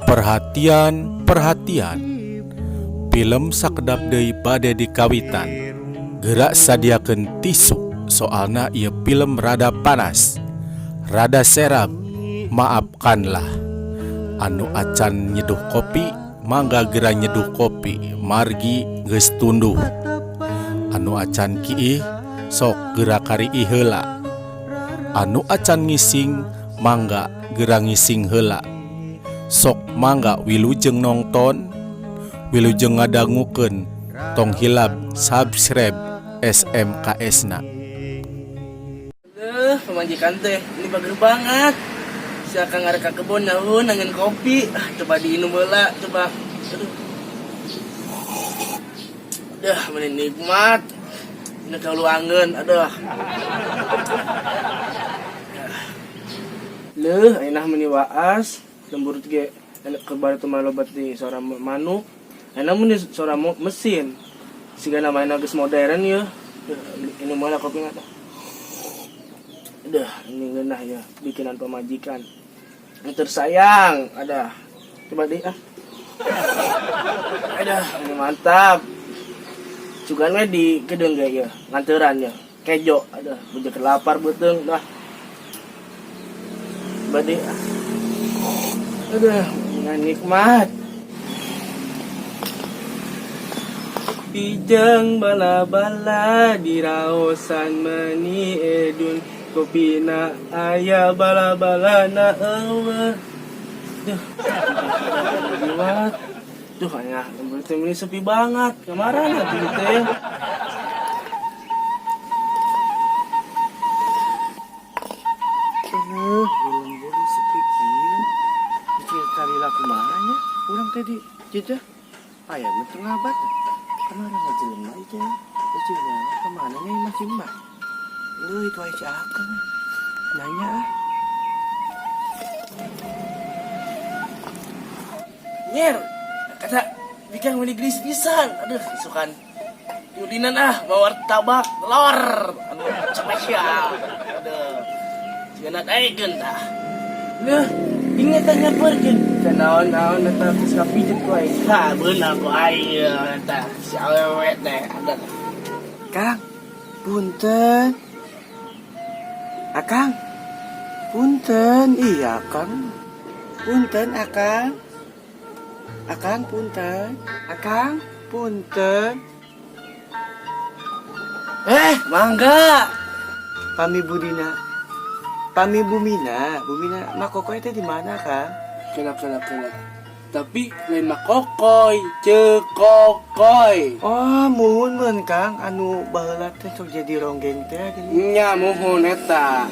Perhatian, perhatian. Film sakedap deui bade dikawitan. Geura sadiakeun tisu, soalna ieu film rada panas. Rada serab, maafkanlah. Anu acan nyeduh kopi, mangga geura nyeduh kopi, margi geus tunduh. Anu acan kiih, sok geura kariih heula. Anu acan ngising, mangga geura ngising heula. Sok mangga wilujeng nongton, wilujeng ngadangukeun, tong hilap subscribe SMKS na. Pamajikan teh, ini bagus banget. Si Akang ngarek ka kebon naon nangen kopi. Ah, coba diinum heula, coba. Aduh. Aduh, meni nikmat. Ini kalau angen, aduh. Leuh, ayeuna meni waas, lembur ge enak ke bari teu lobat di suara manuk. Ayeuna meni suara mesin. Sigana mainna geus modern ya. Ini mana kopi tah. Aduh, ini ngeunah ya bikinan pamajikan. Yang tersayang, ada. Coba deh ah. Aduh, ini mantap. Sugan we di kedeung ge ya, nganteran ya. Kejo, aduh, beujeuk lapar beuteung dah. Coba deh ah. Aduh, ini nikmat. Bijeng bala-bala di raosan meni edun kopina aya bala-bala na eueuh. Duh, liwat. Duh, ayah, lembur teh ini sepi banget. Kemarin atuh gitu ya. Aduh, di lembur sepi kieu. Cerita lila kumaha nya? Urang teh di Jeddah. Aya mah teu ngabat. Kemana na jelema itu ya? Jelema kemana nya masih mah? Lu itu aja si Akang. Nanya ah. Nyer, kata bikang meni gelis pisan. Aduh, isukan. Yulinan ah, bawa tabak telur anu spesial. Aduh. Sigana daekeun tah. Leuh, ingat tanya pergi. Naon-naon eta geus kapijet ku aing. Ha, beunang ku aing ya eta si awewe teh ada. Kang, punten. Akang, punten. Iya, Kang. Punten, Akang. Akang, punten. Akang, punten. Mangga. Pami Budina. Pami Bumina. Bumina, Makokoy teh di mana, Kang? Kelak, kelak, kelak. Tapi lain Makokoy, Cekokoy. Oh, muhun mun, Kang, anu baheula teh sok jadi ronggeng teh gini. Nya muhun eta.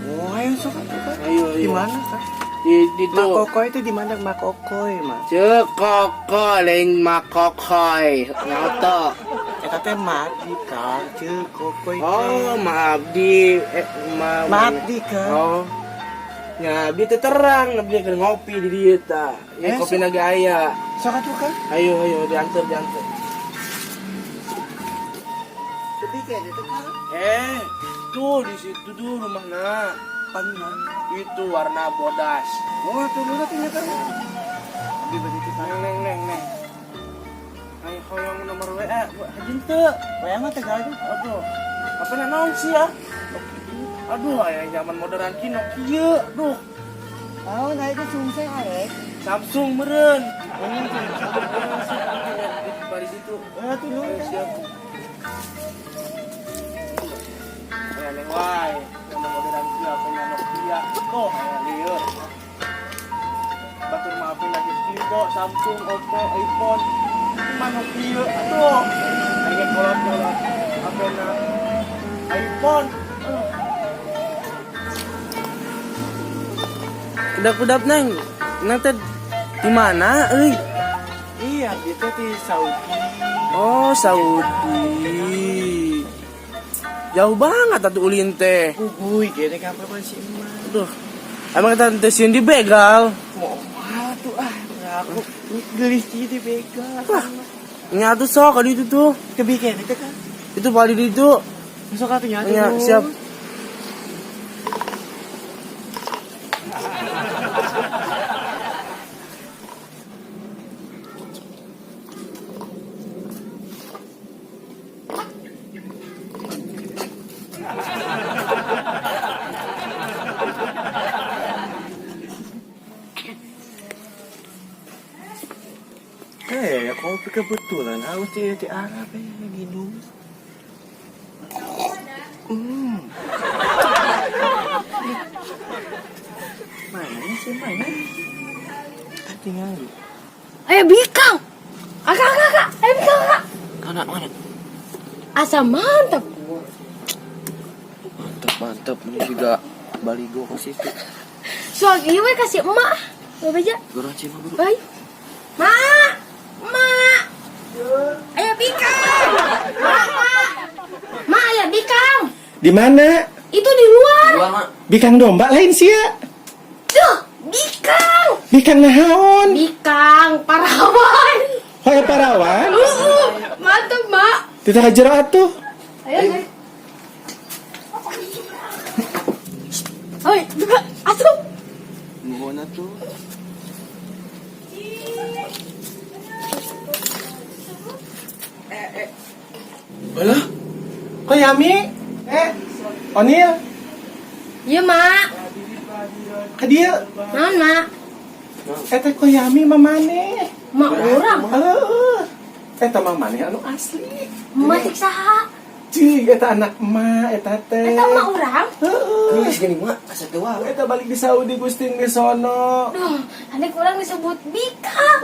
Oh, ayo sok atuh, Kang. Ayo, ayo. Di mana, Kang? Di tuh. Makokoy itu di mana Makokoy, mah? Cekokoy lain Makokoy. Nyato. Eta teh Mabdi, Kang. Cekokoy teh. Oh, Mabdi. Mabdi, Kang. Oh. Nya, abdi teh terang, abdi keur ngopi di dieu tah. Ya, kopi naga aya. Sok atuh, Kang. Ayo, ayo diantar, diantar. Tapi kayak gitu, Kang. Tuh di situ tuh rumahna. Panna. Itu warna bodas. Oh, tuh lu teh Kang. Abdi bade teh. Neng, neng, neng, neng. Ayo hoyong nomor WA, buat hajin teu. WA mah teh gaduh. Aduh. Apa naon sih ya? Aduh, aya zaman modern ki Nokia. Aduh. Oh, nah itu sungseng arek. Samsung meureun. Di bari situ. Tuh lu. Ayo, siap. Aya neng wae, zaman modern ki apa nya Nokia. Oh, aya lieur. Batur maafin lagi Vivo, Samsung, Oppo, iPhone. Mana Nokia? Aduh. Aya kolot-kolot. Apa na iPhone? Aduh. Kedap-kedap neng, neng teh di mana euy? Iya, dia teh di Saudi. Oh, Saudi. Jauh banget atuh ulin teh. Uhuy, gini kapan si emak. Aduh. Emang kita teh sieun dibegal? Moal tuh ah, aku gelis sih dibegal. Wah, nyatu sok kali itu tuh. Kebikin itu kan. Itu paling di itu. Sok atuh nyatu. Nya, siap. Eh, kopi kebetulan haus di Arab ya minum. Hmm. Mana sih mana? Tinggal. Ayo bikang. Akak, akak, akak. Ayo bikang, akak. Mana mana? Asa mantap. Mantap mantap ini juga baligo ke situ. Soal ieu we kasih emak. Bapak aja. Gorong cima bro. Baik. Mak. Mak. Ayo bikang. Mak, mak. Mak, ayo bikang. Di mana? Itu di luar. Luar, Mak. Bikang domba lain sia. Duh, bikang. Bikang naon? Bikang parawan. Hoya parawan? Mantap, Mak. Tidak hajar atuh. Ayo, ayo. Oi, juga asup. Nuhun atuh. Alah. Kok Yami? Eh, Onil, Iya, Mak. ka dieu. Naon, Mak? Eta kok Yami mamane? Mak urang. Heeh. Eta mamane anu asli. Mak cik saha? Cing, eta anak emak eta teh. Eta mak urang. Heeh. Geus gini mak asa teu wae. Eta balik di Saudi Gusting di sono. Duh, tadi kurang disebut bikang.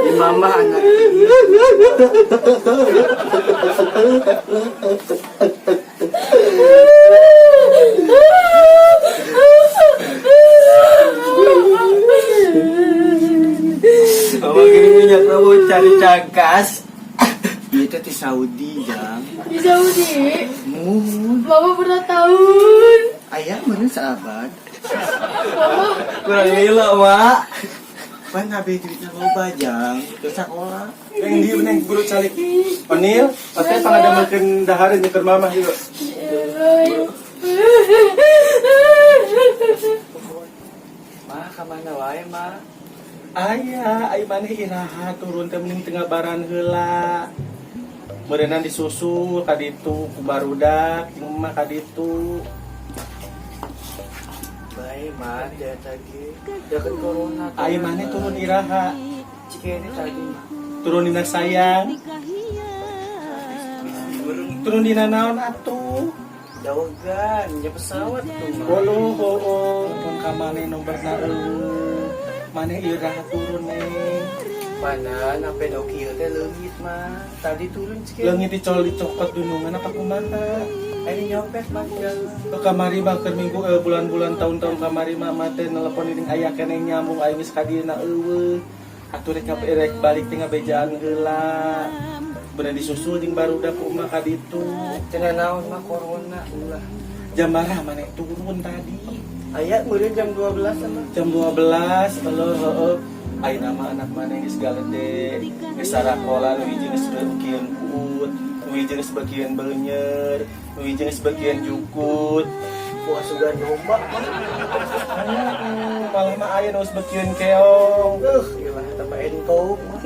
Di mama anak. Mama gini minyak rawon cari cangkas. Iya teh di Saudi jang. Di Saudi. Muhun. Mama pernah tahun. Ayah mana sahabat? Mama, Kurang lila mak. Pan nabi duitnya loba jang. Ke sekolah. Neng dieu neng guru calik. Onil, pasti pangadamelkeun dahareun nyeker mamah yuk. Mah kamana wae mah? Aya, ai maneh iraha turun teh mending teu ngabaran heula. Meureunnan disusul ka ditu ku barudak jeung emak ka ditu. Bae mah dia tadi. Ya kan corona. Ai maneh turun iraha? Cikene tadi mah. Turun dina sayang. Turun dina naon atuh? Dawegan, ya pesawat tuh mah. Bolo hoo, pun ka maneh nomorna eueuh. Maneh iraha turun neng? Mana sampai dau kieu teh leungit mah. Tadi turun cikene. Leungit dicol dicokot dunungan apa kumaha? Ini nyopet mah jalan. Ke kamari mah keur minggu bulan-bulan tahun-tahun kamari mah mah teh nelepon ini aya keneh nyambung aing geus ka dieu na eueuh. Atuh rek rek balik teh ngabejaan heula. Bener disusul jeung barudak ku emak ka ditu. Cenah naon mah corona ulah. Jam marah maneh turun tadi? Aya meureun jam 12 sama. Jam 12 heuh heuh. Ayeuna mah anak maneh geus galede, geus sarakola nu hiji geus bagian kuut, nu hiji geus bagian beunyer, nu hiji geus bagian jukut. Wah sudah domba mah. Malah mah aya nu geus bagian keong. Ilah tambah ento mah.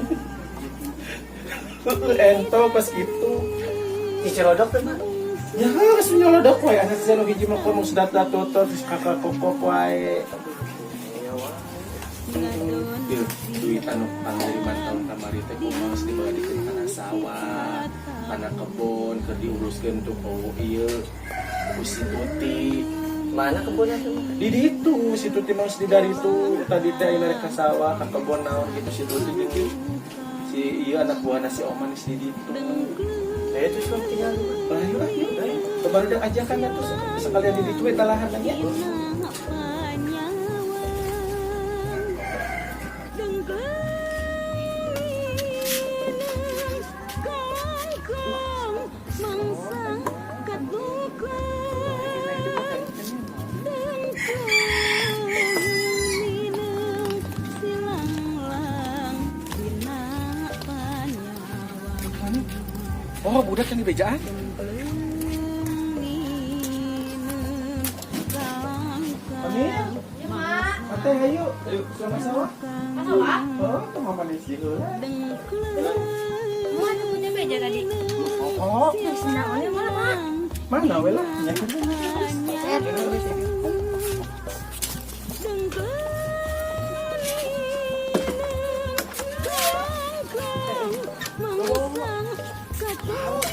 Ento pas gitu. Dicelodok teh mah. Ya geus nyolodok wae anak sia nu hiji mah komo sudat tutur terus kakak kokok wae. Iya wah. Ieu duit anu pangiriman tahun kamari teh kumaha geus dibadikeun kana sawah, kana kebon keur diuruskeun tuh ku ieu ku si Tuti. Mana kebunnya tuh? Di ditu si Tuti mah geus di dari itu tadi teh ayeuna rek ka sawah ka kebon naon gitu si Tuti jeung si ieu anak buahna si Oman geus di ditu. Ya itu sudah tinggal. Ayo ayo ayo. Baru udah ajakan atuh sekalian di ditu eta lahan nya. Oh, budak yang di bejaan. Onil, Ya, Mak. Ate ayo, ayo sama sawah. Apa? Oh, tuh mama di sini lah. Mak ada punya meja tadi. Oh, Terus naonnya mana, Mak? mana we lah? Ya. Salah.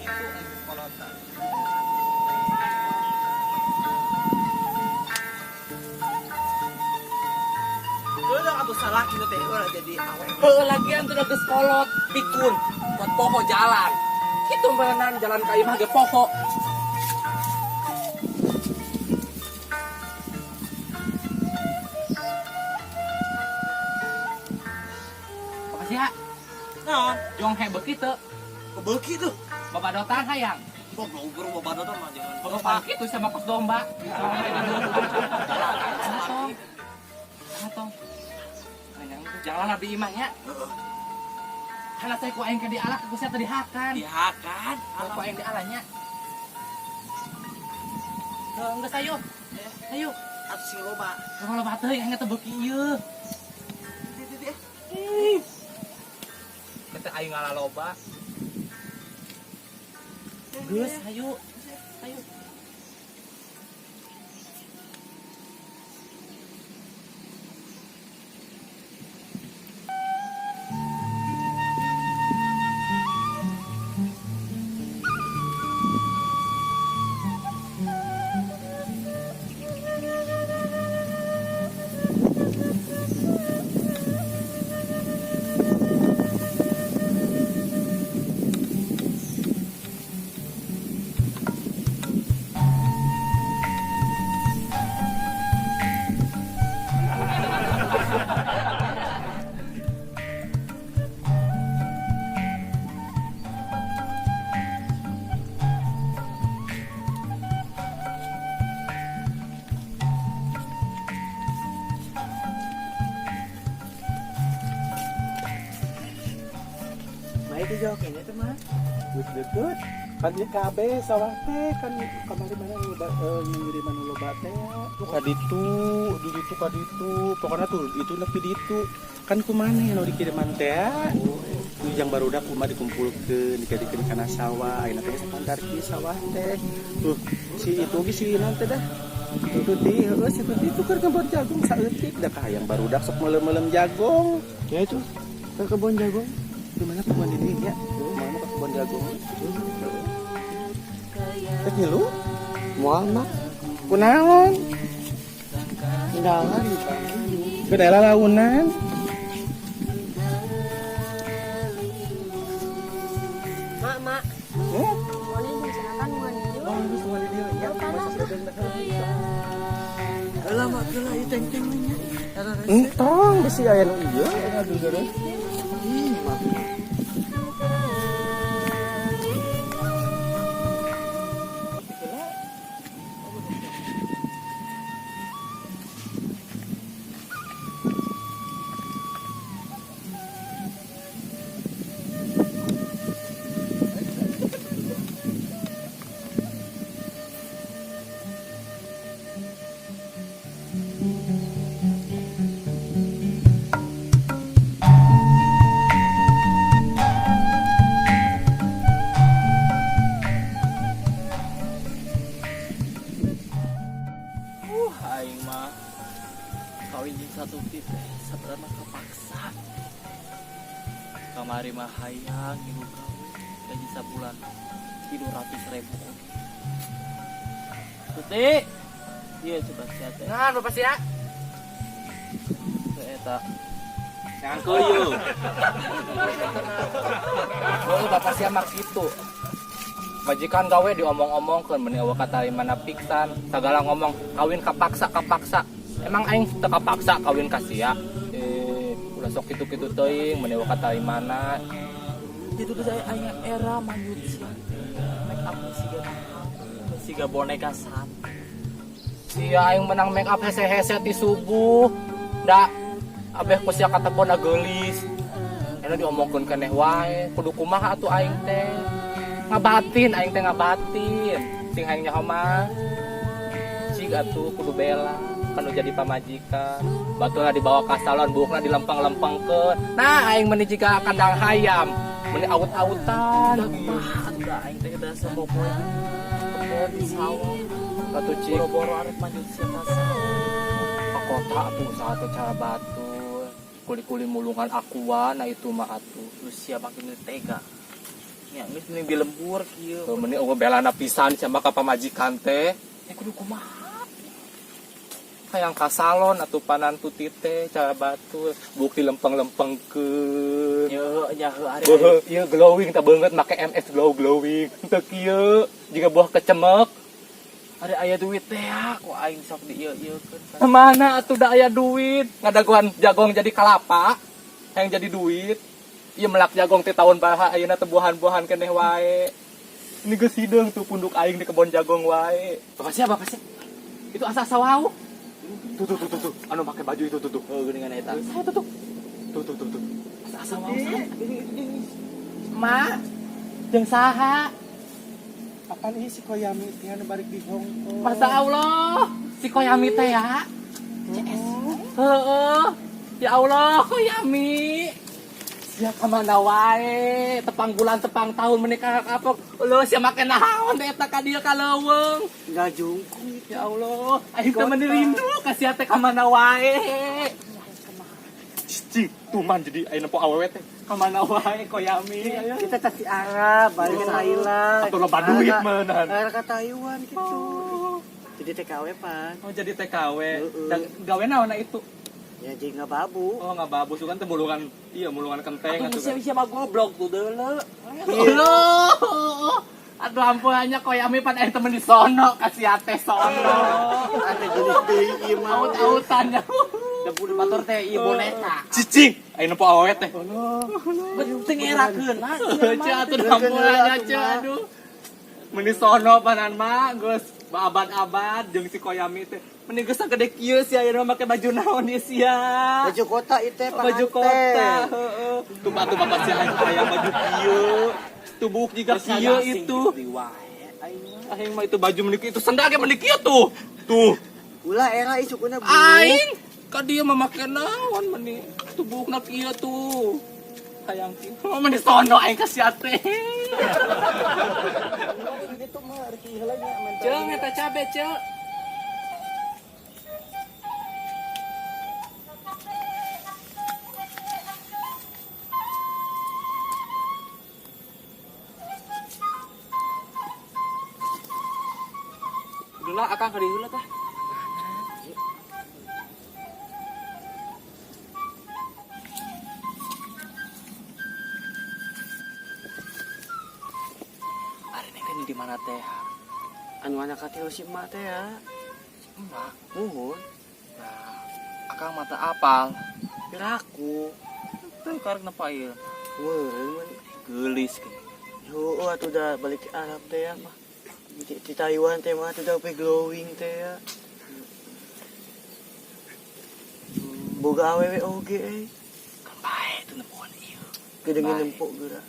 Itu aing kolotan. Udah atuh salah kitu teh ulah jadi awe. Heuh, lagian tuh geus kolot, pikun, buat poho jalan. Kitu berenang jalan ka imah ge poho. Makasih ya. Naon? Jong he beuki teu. Beuki tuh. Babadotan hayang. Goblok buru babadotan mah jangan. Bapak kitu sama kos domba. Atong. Atong. Jalan abdi imahnya. Karena teh ku aing ke dialak ku sia teh dihakan. Dihakan. Ku aing dialanya. Heuh, geus ayo. Ayo. Atuh sing loba. Kalau loba teuing aing teh beuki ieu. Kita aing ngala loba. Geus, ayo. Ayo. Baik itu jauh kayaknya tuh mah. Geus deukeut. Kan ieu kabeh sawah teh kan kamari mana ngiriman nu loba teh. Tuh ka ditu, di ditu ka ditu. Pokona tuh itu nepi ditu. Kan kumaha nu dikiriman teh? Nu jang barudak kumaha dikumpulkeun, dikadikeun kana sawah. Ayeuna teh sapantar kieu sawah teh. Tuh si itu ge si naon teh dah. Tuh ti heueuh si tuh itu keur kebon jagung saeutik da kahayang barudak sok meulem-meulem jagung. Ya itu ke kebun jagung. Di mana kebun di dinya? Mana ke kebun jagung? Teh ngilu? Moal mah. Kunaon? Kendala di Bandung. Kendala launan. Mak, mak. Eh? Mau diceritakan mau di Oh, geus moal di dieu nya. Heula mah heula ieu teng-teng nya. Entong bisi aya nu ieu ngadugeureuh. Ih, mah. Tuti teh sabenerna kapaksa. Kamari mah hayang ngilu gawe gaji sabulan 300 ribu oge. Tuti, iya coba sia teh. Nah, Bapak sia. Teu eta. Jangan koyo. Oh, bapak sia mah kitu. Majikan gawe diomong-omongkeun, meni euweuh katarimana pisan. Sagala ngomong kawin kapaksa kapaksa. Emang aing teu kapaksa kawin ka sia? Eh, ulah sok kitu-kitu teuing, meni euweuh katarimana. Itu tuh saya aing era manjut sia. Make up siga siga boneka sapi. Sia aing menang make up hese-hese ti subuh. Da abeh ku sia katepona geulis. Enak diomongkeun keneh wae, kudu kumaha atuh aing teh? Ngabatin aing teh, ngabatin. Sing aing nyaho mah. Cig atuh kudu bela kanu jadi pamajikan. Batulna dibawa ka salon, buukna dilempeng-lempengkeun. Nah, aing meni jiga kandang hayam, meni awut-awutan. Kumaha atuh da aing teh dasar popoe. Kebon di sawah. Atuh cig Boro-boro arek manjut sia ka sawah. Ka kota atuh usaha teh cara batur. Kuli-kuli mulungan aqua, nah itu mah atuh. Terus sia makin tega. Ya, geus mending di lembur kieu. Tuh, meni euweuh belana pisan sia mah ka pamajikan teh. Eh, kudu kumaha? Hayang ka salon atuh panan Tuti teh cara batur, bukti lempeng-lempengkeun. Ya nya heuh ari. Beuh, ieu glowing tah beungeut make MS glow glowing. Henteu kieu, jiga buah kecemek. Ari aya duit teh ya, kok aing sok di ieu-ieukeun. Mana atuh da aya duit, ngadagoan jagong jadi kalapa, yang jadi duit. Ieu melak jagong teh tahun baraha ayeuna teh buahan-buahan keneh wae. Ini geus hideung tuh punduk aing di kebon jagong wae. Bapak siapa, bapak siapa? Itu asa-asa wau. Tuh tuh tuh tuh, tuh. Anu make baju itu tuh tuh. Oh, geuningan eta. Saya tuh tuh. Tuh tuh tuh tuh. Asa-asa wau. Ma, jeung saha? Apaan ini si Koyami teh anu balik di Hongkong? Masa Allah, si Koyami teh ya. Heeh. Ya Allah, Koyami. Sia kamana wae, tepang bulan tepang tahun menikah kapok. Leuh sia make naon eta ka dieu ka leuweung. Enggak jungkung. Ya Allah, aing teh meni rindu ka sia teh kamana wae. Cicing, tuman jadi aing nempo awewe teh. Kamana wae Koyami? Ayo. Kita tas di Arab, balik ke Thailand. Atau loba duit meunan. Arah ke Taiwan gitu. Jadi TKW pan. Oh, jadi TKW. Heeh. Dan gawe naon itu? Ya jadi nggak babu. Oh, nggak bagus kan teh mulungan, iya mulungan kenteng Atuh atuh sia kan. sia mah goblok tuh deuleu. Loh. Aduh ampunnya Koyami pan aing temen di sono kasih teh sono. Ada jenis deui ieu mah. Aut-autannya. Da budak batur teh ieu boneka. Cicing, aing nempo awewe teh. Penting erakeun lah. Ceu atuh ampunnya ceu aduh. Meni sono panan mah geus abad-abad jeung si Koyami teh. Meni geus sagede kieu sia ayeuna make baju naon ieu sia? Baju kota itu Baju kota, heeh. Tuh batu bapak sia aing hayang baju kieu. Tuh buuk jiga kieu itu. Aing mah itu baju meni itu sendal ge meni kieu tuh. Tuh. Ulah era isukuna bu. Aing ka dieu mah make naon meni tuh buukna kieu tuh. Hayang kieu. Oh, meni sono aing ka sia teh. Itu mah rek heula nya mental. Ceung eta cabe ceu. Udah akang ka dieu heula tah. Ari neng teh di mana teh? Anu anak katilu si emak teh ya. Emak. Muhun. Nah, akang mata apal. Piraku. Teu karek nepa ieu. Meureun mun. Geulis gini. Yo, atuh dah balik ke Arab teh ya mah. Di Taiwan teh mah atuh dah glowing teh ya. Boga awewe oge eh. Kan bae teu nempoan ieu. Kedengi Bae. nempok geura.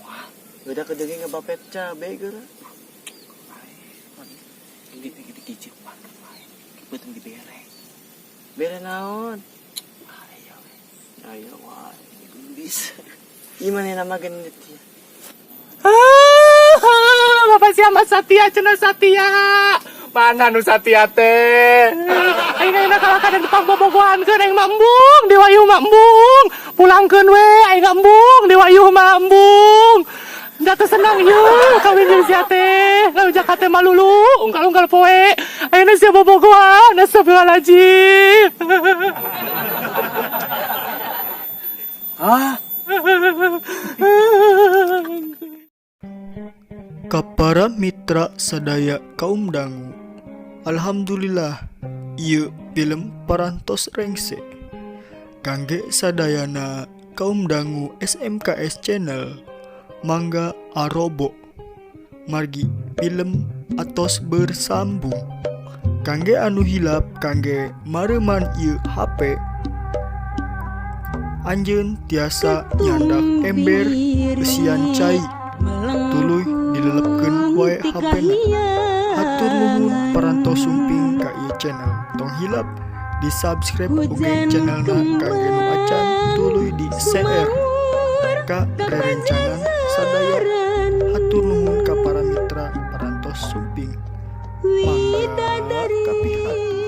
Wah, Geura kedengi ngebapet cabe geura. bae. Di di pan kan bae. Beuteung dibere. Bere naon? Ayo we. Ayo wae. Geulis. Gimana nama gendut ya? Bapak siapa Satya cenah Satya. Mana nu satia teh? Aing ayeuna kalah ka dipangbobogohankeun, aing mah embung, Dewa Ieu mah embung. Pulangkeun we, aing embung, Dewa Ieu mah embung. Da teu senang ieu kawin jeung sia teh. Ngalujak hate malulu, unggal-unggal poe. Ayeuna sia bobogohan, astagfirullahaladzim. Ah. Ka para mitra sadaya kaum dangu, Alhamdulillah ieu film parantos rengse. Kangge sadayana kaum dangu SMKS Channel mangga arobo margi film atos bersambung. Kangge anu hilap kangge mareuman ieu hape anjeun tiasa nyandak ember eusian cai tuluy dilelepkeun wae hapena. Hatur nuhun parantos sumping ka ieu channel. Tong hilap di subscribe oge channelna kangge nu acan tuluy di share ka rerencangan sadaya. Hatur nuhun ka para mitra parantos sumping. Mangga kapihatur.